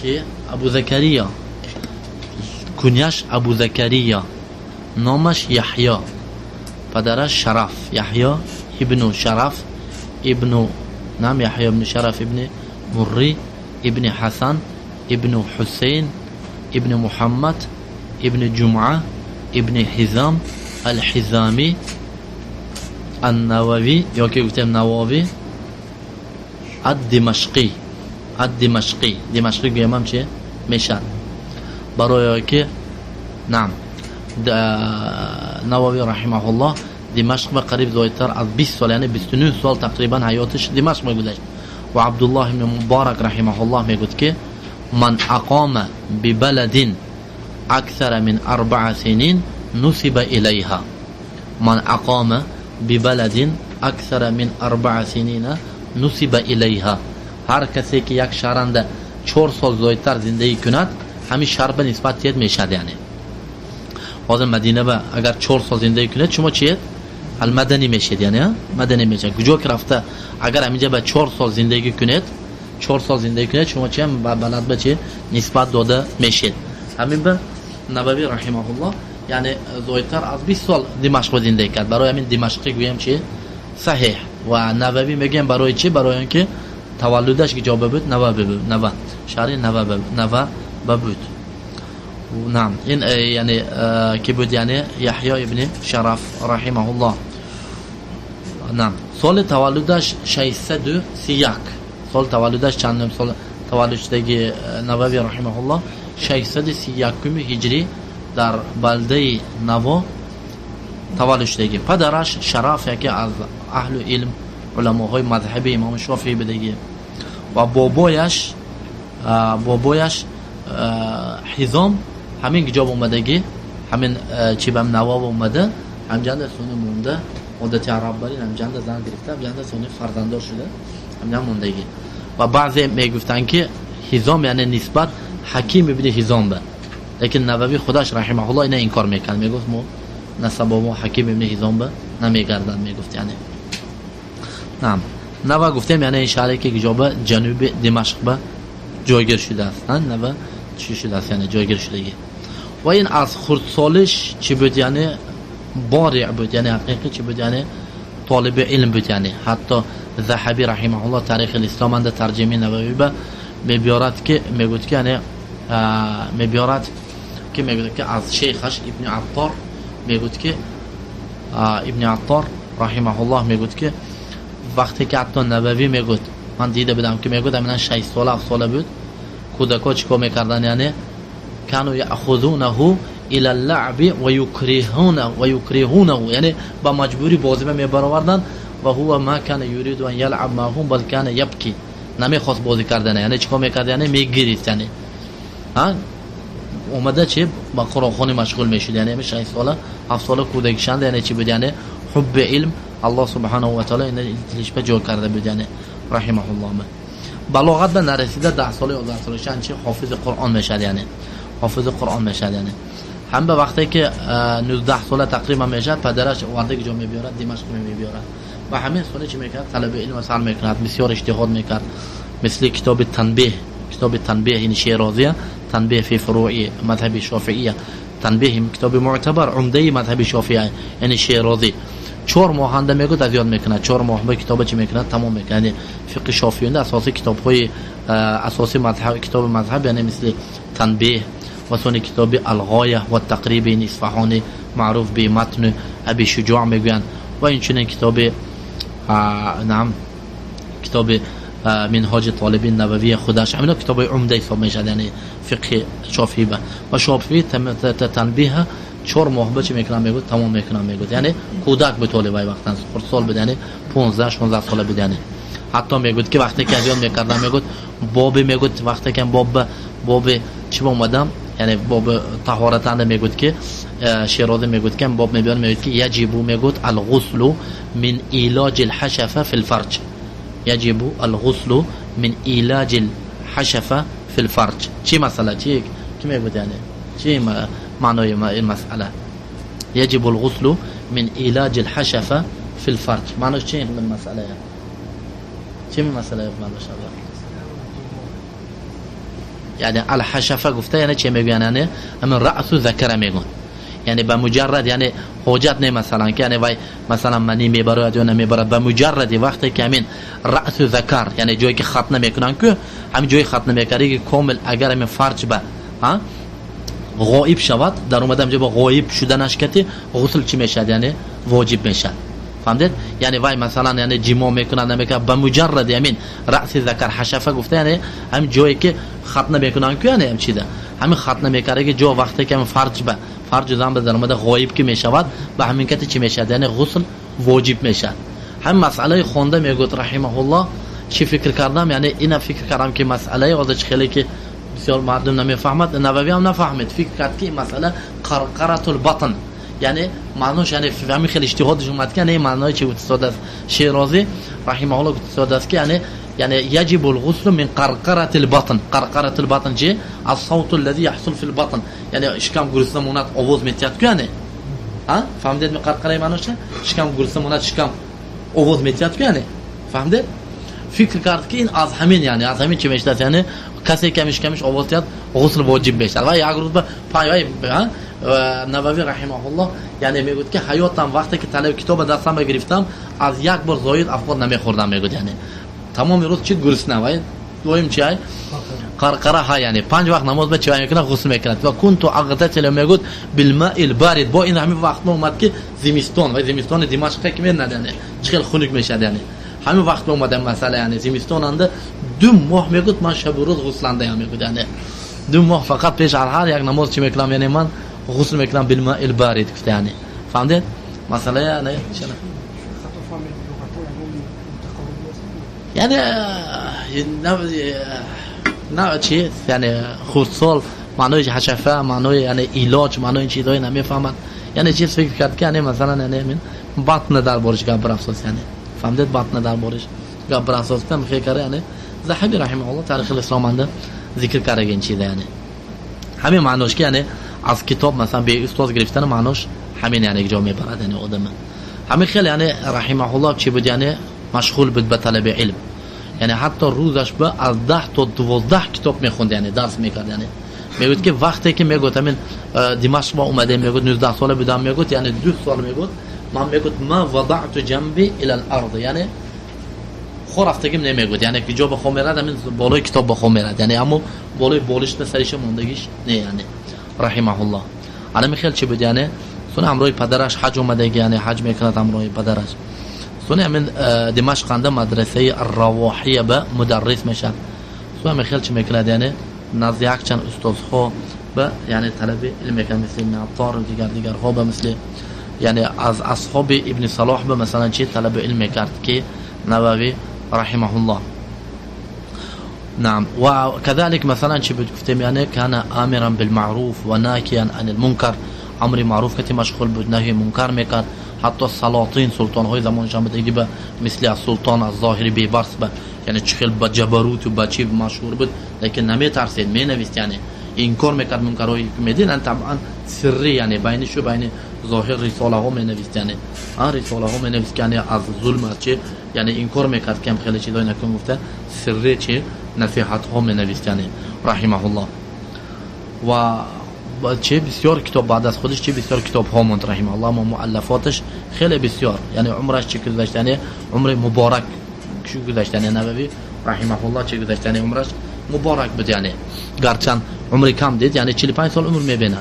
Ки Абу Закария, куняш Абу Закария, номаш Яҳё, падараш Шараф, Яҳё ибну Шараф ибну нам Яҳё ибни Шараф ибни Мурри ибни Ҳасан ибну Ҳусейн ибни Муҳаммад ибни Ҷумъа ибни Ҳизам ал-Ҳизами ан-Нававӣ ё ки гуфтем Нававӣ ад-Димашқӣ, ад-Димашқӣ, Димашқӣ гӯям чи мешад барои ки нам Нававӣ раҳимаҳуллоҳ Димашқ ба қариб зоидтар аз 20 сол, яъне 29 сол тақрибан ҳаётиш Димашқ мегузашт. Ва Абдуллоҳ ибни Муборак раҳимаҳуллоҳ мегӯяд ки ман ақома бибаладин аксара мин арбаа синин нусиба илайҳа. Ман ақома бибаладин аксара мин арбаа синина нусиба илайҳа. Ҳар касе ки як шаҳранда 4 сол зоидтар зиндагӣ кунад, ҳамин шаҳр ба нисбат тият мешад. Яъне ҳозир Мадина ба агар 4 сол зиндагӣ кунед, шумо чиед? Алмадани мешед, яъне мадани мешед. Куҷо ки рафта агар ҳаминҷа ба 4 сол зиндагӣ кунед, 4 сол зиндагӣ кунед, шумо чи ба балад ба чи нисбат дода мешед. Ҳамин ба Нававӣ раҳимаҳуллоҳ яъне зоидтар аз 20 сол Димашқ ба зиндагӣ кард. Барои ҳамин Димашқӣ гӯям чи саҳеҳ. Ва Нававӣ мегӯям барои чи? Барои он ки таваллудаш ки ҷо буд Нава буд, Нава шаҳри Нава Нава ба буд. Нам ин яъне ки буд, яъне Яҳё ибни Шараф раҳимаҳуллоҳ. Нам соли таваллудаш 631, сол таваллудаш чандум сол таваллуд шудаги Нававӣ раҳимаҳуллоҳ? 631 ҳиҷрӣ дар балдаи Наво таваллуд шудаги. Падараш Шараф яке аз аҳлу илм, уламоҳои мазҳаби имом Шофиӣ будаги ва бобояш Ҳизом ҳамин ҷо омадагӣ, ҳамин чи ба Наво омада, ҳамҷанда суни монда, одати араббарин ҳамҷанда зан гирифта, ҳамҷанда суни фарзанддор шуда, ҳамҷанда мондагӣ. Ва баъзе мегуфтанд ки Ҳизом яъне нисбат Ҳаким ибни Ҳизом ба, лекин Нававӣ худаш раҳимаҳуллоҳ ина инкор мекард, мегуфт мо насабо мо Ҳаким ибни Ҳизом ба намегардад, мегуфт. Яъне нам Нава гуфтем, яъне ин шаҳре ки ҷо ба ҷануби Димашқ ба ҷойгир шудааст, Нава чӣ шудааст, яъне ҷойгир шудагӣ. Ва ин аз хурдсолиш чӣ буд, яъне бориъ буд, яъне ҳақиқӣ чӣ буд, яъне толиби илм буд. Яъне ҳатто Заҳабӣ раҳимаҳуллоҳ Таърихи Ислом анда тарҷимаи Нававӣ ба мебиёрад ки мегӯяд ки яъне мебиёрад ки мегӯяд ки аз шейхаш Ибни Аттор мегӯяд ки Ибни Аттор раҳимаҳуллоҳ мегӯяд ки вақте ки ҳатто Нававӣ мегӯяд ман дида будам ки мегӯяд аминан 6 сола 7 сола буд, кӯдакҳо чӣ кор мекарданд, яъне кану яъхузунаҳу ила лаъби ва юкриҳунаҳу, яъне ба маҷбурӣ бозиба мебароварданд. Ва ҳува ма кана юриду ан ялъаб маъҳум бал кана ябки, намехост бозӣ кардана, яъне чӣ кор мекард, яъне мегирист, яъне омада чи ба қуръонхонӣ машғул мешуд. Яъне 6 сола 7 сола кӯдакишанда, яъне чӣ буд, яъне ҳубби илм Аллоҳ субҳанаҳу ва таъоло ина дилишба ҷой карда буд, яъне раҳимаҳуллоҳ. Балоғат ба нарасида 10 сола 11 сола чанд чи ҳофизи Қуръон мешад, яъне ҳофизи Қуръон мешад. Яъне ҳам ба вақте ки 19 сола тақрибан мешад, падараш оварда ҷо мебиёрад, Димашқ мебиёрад ва ҳамин сола чӣ мекард, талаби илм сар мекунад, бисёр иҷтиҳод мекард, мисли китоби Танбеҳ, китоби Танбеҳ ин Шерозия, Танбеҳ фи фуруи мазҳаби Шофиия, Танбеҳ китоби муътабар умдаи мазҳаби Шофиия, яъне Шерозӣ 4 моҳанда мегӯяд аз ёд мекунад, 4 моҳ ба китоба чӣ мекунад, тамом мекунад. Яъне фиқҳи шофиюнда асоси китобҳои асоси мазҳаб, китоби мазҳаб, яъне мисли Танбеҳ ва сони китоби Алғоя ва Тақриби Исфаҳони маъруф би матни Аби Шуҷоъ мегӯянд ва инчунин китоби нам китоби Минҳоҷи Толибин Нававии худаш, ҳамино китобҳои умда ҳисоб мешавад, яъне фиқҳи шофиӣ ба ва Шофиӣ Танбеҳа 4 моҳ ба чӣ мекунам мегӯяд, тамом мекунам мегӯяд. Яъне кӯдак буд толиб вай вақтан, хурдсол буд, яъне 15-16 сола буд. Яъне ҳатто мегӯяд ки вақте ки аз ёд мекардам, мегӯяд боби, мегӯяд вақте ки боби чӣ омадам, яъне боби таҳоратанда мегӯяд ки Шерозӣ мегӯяд ки боб мебиёрад, мегӯяд ки яҷибу мегӯяд алғуслу мин илоҷи лҳашафа фил фарҷ, яҷибу алғуслу мин илоҷи лҳашафа фил фарҷ. Чӣ масъала, чӣ ки мегӯяд, яъне чӣ маънои ин масъала? яҷибу алғуслу мин илоҷи лҳашафа фил фарҷ, маънош чӣ ин масъала? Чӣ масъала маънош? Яъне алҳашафа гуфта яъне че мегӯянд? Яъне ҳамин раъсу закара мегӯянд. Яъне ба муҷаррад, яъне ҳоҷат не масалан ки яъне вай масалан манӣ мебарояд ё намебарад, ба муҷарради вақте ки ҳамин раъсу закар, яъне ҷое ки хатна мекунанд ку, ҳамин ҷои хатна мекардаги комил агар ҳамин фарҷ ба ғоиб шавад, дар омада ҳамҷо ба ғоиб шуданаш кати ғусл чӣ мешавад? Яъне воҷиб мешавад. Фаҳмидед? Яъне вай масалан яъне ҷимо мекунад намекунад, ба муҷарради ҳамин раъси закар ҳашафа гуфта яъне ҳамин ҷое ки хатна мекунанд ку, яъне ҳам чиза ҳамин хатна мекардаги ҷо вақте ки ҳамин фарҷ ба фарҷу зан ба дар омада ғоиб ки мешавад, ба ҳамин кати чӣ мешавад? Яъне ғусл воҷиб мешавад. Ҳамин масъалаи хонда мегӯяд раҳимаҳуллоҳ, чӣ фикр кардам? Яъне ина фикр кардам ки масъалаи ҳозир чӣ хеле ки бисёр мардум намефаҳмад, Нававӣ ҳам нафаҳмид, фикр кард ки ин масъала қарқаратул батн, яъне маънош, яъне ҳамин хеле иҷтиҳодаш омад ки яъне маънои чӣ гуфтисодааст Шерозӣ раҳимаҳуллоҳ гуфтисодааст ки яъне яҷибул ғуслу мин қарқаратил батн. Қарқаратул батн чи? Ас-савту аллази яҳсул фил батн, яъне шикам гурусна монад овоз метиҳад ку, яъне фаҳмидед ми қарқараи маъноша? Шикам гурусна монад, шикам овоз метиҳад ку, яъне фаҳмидед? Фикр кард ки ин аз ҳамин, яъне аз ҳамин чӣ мешавад? Яъне касе ки ҳамин шикамиш овоз диҳад, ғусл воҷиб мешавад. Ва як рӯз ба Нававӣ раҳимаҳуллоҳ яъне мегӯяд ки ҳаётам вақте ки талаби китоба дастам гирифтам, аз як бор зоид афқот намехӯрдам, мегӯяд. Яъне тамоми рӯз чи гурусна, вай доим чи ай қарқара ҳа, яъне панҷ вақт намоз ба чи мекунад? Ғусл мекунад. Ва кунту ағтасилу мегӯяд билмаил барид. Бо ин ҳамин вақт омад ки зимистон, вай зимистони Димашқ ки менад, яъне чӣ хел хунук мешавад, яъне ҳамин вақт омада масъала, яъне зимистон анда 2 моҳ мегӯяд ман шабу рӯз ғусландаям, мегӯяд. Яъне 2 моҳ фақат пеш аз ҳар як намоз чӣ мекунам? Яъне ман ғусл мекунам билмаил барид гуфта, яъне фаҳмидед масъала? Яъне яъне на чи, яъне хурдсол маънои ҳашафа, маънои яъне илоҷ, маънои чизҳое намефаҳмад, яъне чиз фикр кард ки яъне масалан яъне батна дар бориш гап рафсос, яъне фаҳмидед? Батна дар бориш гап рафсос кам фикр кард, яъне Заҳабӣ раҳимаҳуллоҳ Таърихи ислом анда зикр кардаги ин чиза, яъне ҳамин маънош ки яъне аз китоб масалан бе устоз гирифтани маънош ҳамин яъне ҷо мебарад, яъне одама ҳамин хел яъне раҳимаҳуллоҳ чӣ буд? Яъне машғул буд ба талаби илм, яъне ҳатто рӯзаш ба аз 10 то 12 китоб мехонд, яъне дарс мекард. Яъне мегӯяд ки вақте ки мегӯяд ҳамин Димашқ ба омадем, мегӯяд 19 сола будам, мегӯяд яъне 2 сол мегӯяд ман мегӯяд ма вадаъту ҷанби ила ал-ард, яъне хор рафтагим намегӯяд, яъне ки ҷо ба хоб мерад, ҳамин болои китоб ба хоб мерад, яъне аммо болои болишта сариша мондагиш не, яъне раҳимаҳуллоҳ. Ана хел чӣ буд? Яъне суни ҳамроҳи падараш ҳаҷ омадаги, яъне ҳаҷ мекунад ҳамроҳи падараш. Суни ҳамин Димашқ анда мадрасаи Равоҳия ба мударрис мешавад. Суни ҳамин хел чӣ мекунад? Яъне назди якчанд устозҳо ба яъне талаби илм мекунад, мисли ибни Аттор ва дигар дигарҳо, ба мисли яъне аз асҳоби ибни Салоҳ ба масалан чи талаби илм мекард ки Нававӣ раҳимаҳуллоҳ. نعم. وكذلك مثلا چی بود گفتیم؟ یعنی کان آمرا بالمعروف و ناهیا عن المنکر، امر معروف کتی مشغول بود، نهی منکر میکرد. حتی سلاطین سلطان های زمانشان بود به مثل از سلطان از ظاهری بیبرس به یعنی چه خیلی با جبروت و با چی مشهور بود، لیکن نمیترسید، مینویست، یعنی انکار میکرد منکرهایی که میدید طبعا سری، یعنی بینش و بین ظاهر رساله ها مینویست، یعنی رساله ها مینویست، یعنی از ظلم از چی، یعنی انکار میکرد که خیلی چیزای نکن گفته سری چی نصیحت ها مینویست، یعنی رحمه الله. و چه بسیار کتاب بعد از خودش چه بسیار کتاب ها موند رحمه الله، ما مؤلفاتش خیلی بسیار، یعنی عمرش چه گذشت، یعنی عمر مبارک چه گذشت، یعنی نووی رحمه الله چه گذشت، یعنی عمرش مبارک بود، یعنی گرچند عمر کم دید، یعنی 45 سال عمر میبیند،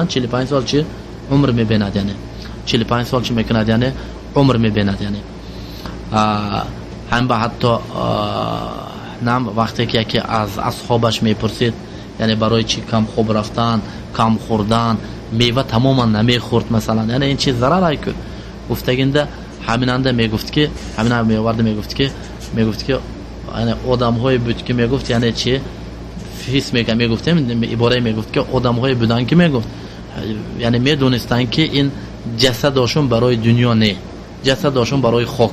45 سال چه عمر میبیند، یعنی 45 سال چه میکند، یعنی عمر میبیند، یعنی هم به حتی نم وقتی که یکی از اصحابش میپرسید یعنی برای چی کم خوب رفتن، کم خوردن، میوه تماما نمیخورد مثلا، یعنی این چیز ضرر ای که گفتگینده همیننده میگفت که همین هم میورده میگفت که یعنی آدم های بود که میگفت یعنی چی حس میکرد، میگفتیم عباره میگفت که آدم های بودن که میگفت یعنی میدونستن که این جسدشون برای دنیا نه، جسدشون برای خاک.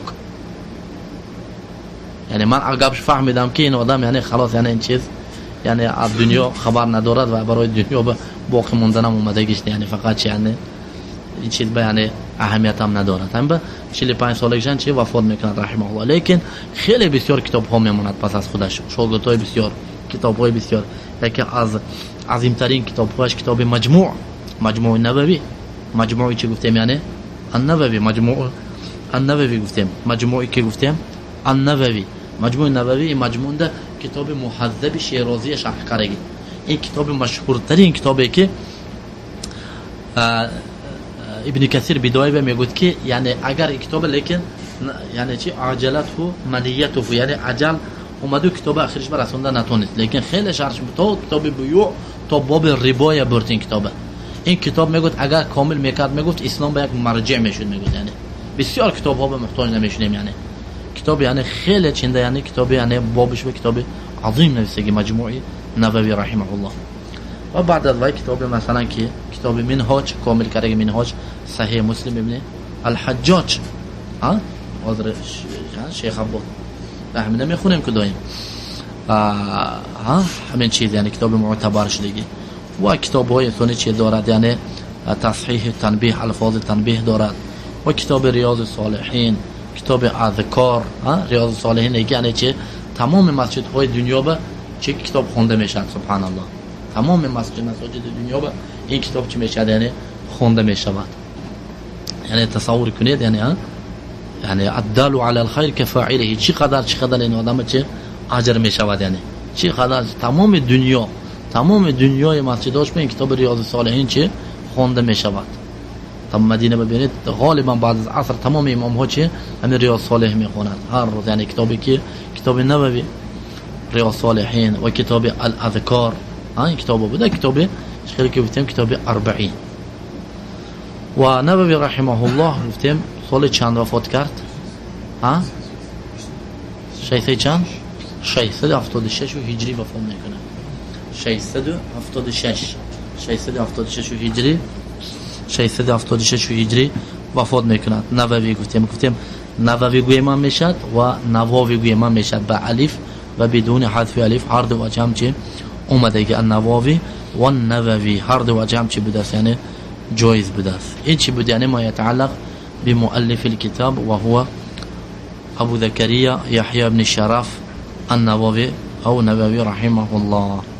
یعنی من عقبش فهمیدم که این آدم یعنی خلاص یعنی این چیز یعنی از دنیا خبر ندارد و برای دنیا باقی موندنم اومدگیش، یعنی فقط چی یعنی این چیز به یعنی اهمیت هم ندارد. هم به 45 سالگیشان چی وفات میکند رحمه الله. لیکن خیلی بسیار کتاب ها میموند پس از خودش، شاگردای بسیار китобҳои бисёр. Яке аз азимтарин китобҳояш китоби Маҷмӯъ, Маҷмӯи Нававӣ. Маҷмӯи чӣ гуфтем яъне? Ан-Нававӣ, Маҷмӯъ Ан-Нававӣ гуфтем. Маҷмӯи ки гуфтем? Ан-Нававӣ. Маҷмӯи Нававӣ маҷмӯъда китоби Муҳаззаби Шерозия шарҳ кардаги. Ин китоби машҳуртарин китобе ки Ибни Касир Бидоя мегӯяд ки яъне агар ин китобе лекин яъне чи аҷалатҳу маниятуҳу, яъне аҷал омаду китоби ахириш ба расонда натонист, лекин хеле шарҳ то китоби буюъ то боби рибоя бурд ин китоба. Ин китоб мегӯяд агар комил мекард, мегуфт ислом ба як марҷиъ мешуд, мегӯяд яъне бисёр китобҳо ба муҳтоҷ намешудем яъне. Китоб яъне хеле чинда, яъне китоби яъне бобиш ба китоби азим нависаги Маҷмӯи Нававӣ раҳимаҳуллоҳ. Ва баъд аз вай китоби масалан ки китоби Минҳоҷ комил кардаги Минҳоҷ Саҳеҳ Муслим ибни Алҳаҷҷоҷ, ҳозир Шейх Аббод ҳамина мехонем ки доим ҳамин чиз яъне китоби муътабар шудаги. Ва китобҳои инсони чи дорад, яъне тасҳиҳи танбиҳ, алфози танбиҳ дорад. Ва китоби Риёзи Солиҳин, китоби Азкор, Риёзи Солиҳин яъне чи тамоми масҷидҳои дунё ба чи китоб хонда мешавад, субҳаналлоҳ. Тамоми масоҷиди дунё ба ин китоб чи мешавад, яъне хонда мешавад. Яъне тасаввур кунед, яъне яъне аддалу ала алхайр кафаилиҳи, чӣ қадар ин одама чи аҷр мешавад, яъне чӣ қадар тамоми дунё, тамоми дунёи масҷидҳош ба ин китоби Риёзи Солиҳин чи хонда мешавад. Та Мадина бибинед, ғолибан баъд аз аср тамоми имомҳо чи ҳамин Риёз Солиҳ мехонанд ҳар рӯз, яъне китобе ки китоби Нававӣ Риёз Солиҳин ва китоби Ал-Азкор, ин китобо буда, китоби хеле ки гуфтем китоби Арбаин. Ва Нававӣ раҳимаҳуллоҳ гуфтем соли чанд вафот кард? 600 чанд? 676 ҳиҷрӣ вафот мекунад. 676, 676 ҳиҷрӣ, 676 ҳиҷрӣ вафот мекунад. Нававӣ гуфтем Нававӣ гӯеман мешавад ва Навовӣ гӯеман мешавад ба алиф ва бидуни ҳадфи алиф, ҳар ду ваҷҳ ҳам чи омадаги Ан-Навовӣ ва Нававӣ, ҳар ду ваҷҳ ҳам чи будааст, яъне ҷоиз будааст. Ин чи буд, яъне ма ятааллақ бимуаллифи лкитаб ва ҳува Абу Закария Яҳё ибни Шараф Ан-Навовӣ ав Нававӣ раҳимаҳуллоҳ.